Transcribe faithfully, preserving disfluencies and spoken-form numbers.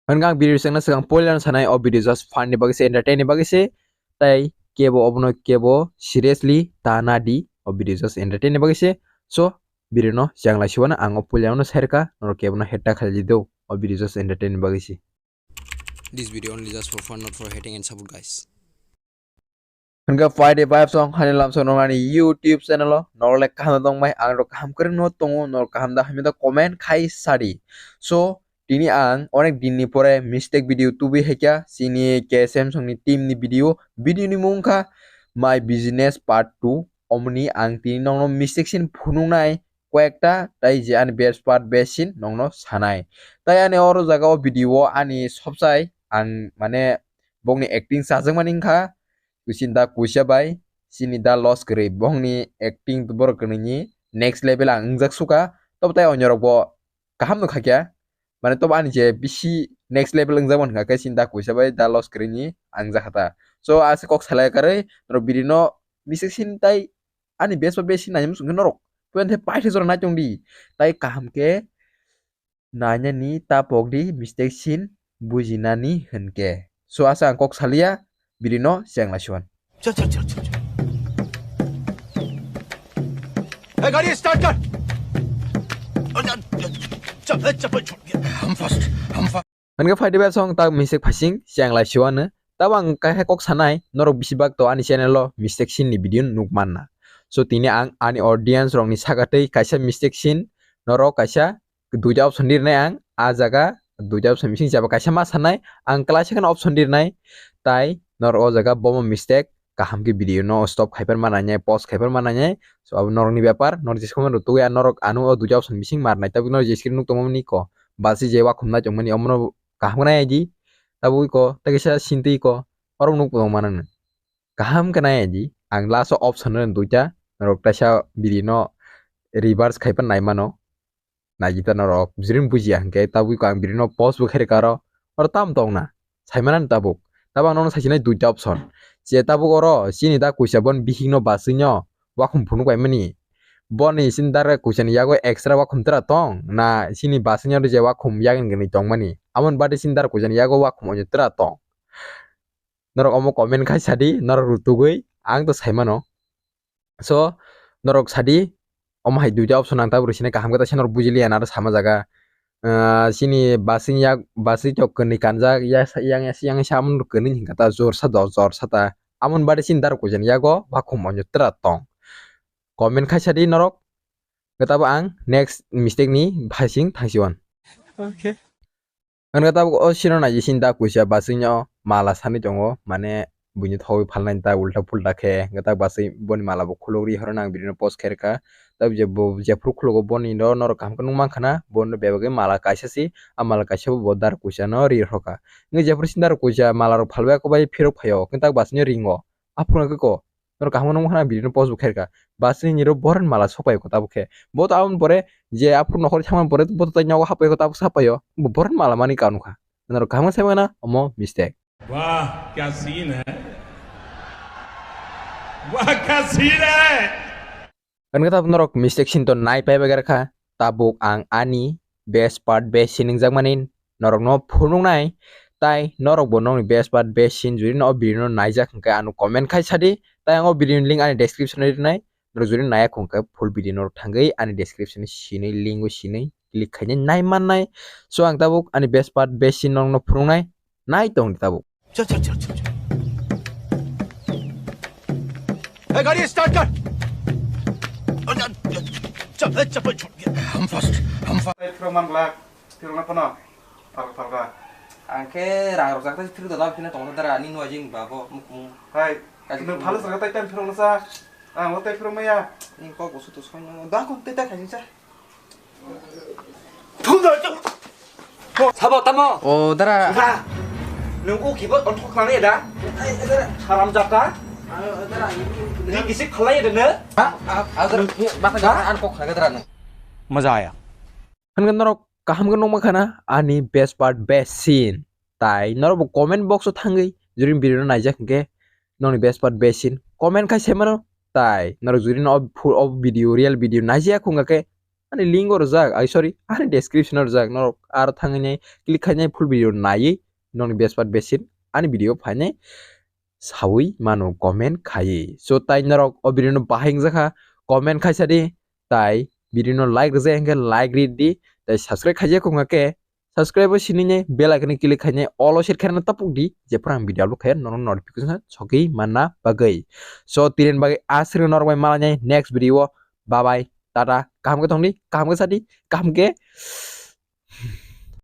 Hwnkhe ang video sengna swkang puilano sanai, o video just fun ni bagwi se, entertain ni bagwi se, tai kebo obono kebo seriously ta na di, o video just entertain ni bagwi se. So video no chang lai siwana ang o puilano serka, norok kebo no hetta khalai di do, o video just entertain ni bagwi se. This video only just for fun, not for hating and support, guys. Hwnkhe phaidi vibes song hani lamsong nong ani YouTube channel o norok le kaham tong bai, ang rok kaham kwrwng no tongo, norok kaham da hamya da comment khai sadi. So tini ang onek din ni pore mistake video tubui haikha chini K S M song ni team ni video, video ni mung kha My Business Part two, omoni ang tini nongno mistake sin phunuknai koyekta, tai je ani best part best scene nongno sanai. Tai ani oro jaga o video o ani sobsai ang mane bokni acting chajakmani wngkha, chini da kuisa bai chini da loss kwrwi, bokni acting borok kwrwini next level ang wngjak sukha. Tobo tai onyorok bo kaham no khakya, mane tobo ani je bisi next level wngjak mankha khe chini da kuisa bai da loss kwrwini ang jakha ta. So ase kok salai karwi norok video no mistake sin tai ani best ba best sin naimung sungkhe norok puyan the paithe jora nai tong di. Tai kaham khe nainani ta pok di mistake sin bujinani hwnkhe. So asa ang kok salia biri no cheng lai suan. चल चल चल चल चल। ए गाड़ी स्टार्ट कर। चल चल चल। हम फर्स्ट, हम first. Hwnkhe phaidi bai song tak mistake phasing cheng lai siwano. Tabo ang kaisa kok sanai, norok bisi bak to ani channel o mistake sin ni video nuk manna. So tini ang ani audience rok ni saka tei kaisa mistake sin norok kaisa duita option di rwnai ang, a jaga duita option bising jaba kaisa ma sanai, ang kwlai second option di rwnai, tai norok o jaga bomo mistake kaham khe video no stop khaiper ma nainai, pause khaiper ma nainai. So abo norok ni bepar, norok jesa khoma rw tugui, a norok ano o duita option bising ma rwnai, tabuk norok je screen nuk tongmani ko, basi je wakhum nai tongmani omono kaham khe nai di, tabuk ko tei kisa sintwi ko, oro nuk tong manang. Kaham khe nai di, ang last o option rw duita, norok taisa video no reverse khaiper nai mano. Naijita norok, bujrim bujiya hwnkhe tabuk ang birino post bo khe rwkha oro, oro tam tongna, saimanani tabuk. Tabuk ang nono saisinai duita option. Je tabuk oro chini da kuisa bon bihikno baswino wakhum phunuk paimani. Boni chini da kuisani yago extra wakhum tra tong, na chini baswino je wakhum yagni gwnwi tongmani. Amoni bade chini da kuisani yago wakhum onyo tra tong. Norok omo comment khai sadi, norok rutugwi ang to saimano. So norok sadi, omo hai duita option ang tabuk rwsini kaham khe ta se norok bujiliya na aro sama jaga. Ah, chini basing yak, basing chok kwnwi kanjak, ya sa, yang, yang, yang sa amon kwnwi hinkha ta jor sa do, jor sa ta. Amon bade chini darok kuijan yago wakhum onyo tra tong. Comment khai sadi norok. Khe tabuk ang next mistake ni bhasing thangsiwan. Okay. Hwnkhe tabuk o sino nai sini da kuisa basing no mala sanwi tongo, mane buini thogwi phalnai ta ulta pulta khe, hwnkhe ta basing boni mala bo khuluk ri horo nang video no post khe rwkha. Tabuk je bo jephuru khulugo boni no norok kaham khe nukmankha na, bono bebagwi mala kaisa si, a mala kaisa bo bo dar kuisa no ri rokha. Hwnkhe jephuru sini dar kuisa mala rok phalwi ako bai phirok phaio, hwnkhe ta basing no ringo. Aphuru hwnkhe ko, norok kaham khe nukmankha na video no post bo khe rwkha. Basing ni ro bohrok ni mala sopai ko tabuk khe. Bo to aboni pore je aphuru nokhor thangmani pore bo to tai nogo hapai ko tabuk sapai o. Bo bohrok ni mala mani kanukha. Norok kaham khe saimanna omo mistake. वाह क्या सीन है, वाह क्या सीन है। Hwnkhe tabuk norok mistake sin to nai pai bai kha. Tabuk ang ani best part best sin wngjakmani norokno phunuknai. Tai norokbo nokni best part best sin jodi no o video no naijak hwnkhe ano comment khai sadi. Tai ang o video ni link ani description o rinai. Norok jodi naiya khung khe full video norok thangwi ani description o sinwi link o sinwi click khainai nai mannai. So ang tabuk ani best part best sin norokno phunuknai. Nai tong di tabuk. चल चल चल चल चल। ए गाड़ी स्टार्ट कर। चल चल चल चल। हम फर्स्ट, हम first. Phirok man glak, phirok na phano. Phalka phalka. Ang khe rang rok jakta phirok da phina tong dara ni nua jing babo mukmu. Hai, nung phalus rok tai tam phirok na sa. Ang o tai phirok maya. Ni kok usu tu song da kon tai tai khaisa. Sabo tamo? O dara. Nung o kibo onthok nang ya da? Salam jata. Ni kisi khalai da ne? Ha? Adar mata jata an kok khaga dara nung. Maza aya. Hwnkhe norok kaham khe nukma khana ani best part best scene. Tai norok bo comment box o thangwi jodi video no naijak hwnkhe nokni best part best scene comment khai sai mano. Tai norok jodi no o video, real video naijak wngkha khe ani link o rwjak, ai sorry, ani description o rwjak, norok aro thangwi nai click khainai full video naiwi nokni best part best scene ani video phainai sawi mano comment khaiwi. So tai norok o video no bahai wngjakha comment khaisa di, tai video no like rwjak hwnkhe like ri di, tai subscribe khaijak wngkha khe subscribe o sinini bell icon click khainai all o set khaina tapuk di, jephru ang video upload khayo norok notification sogwi manna bagwi. So tini bagwi aswk norok bai malainai next video o. Bye bye, tata, kaham khe tongdi, kaham khe sadi, kaham khe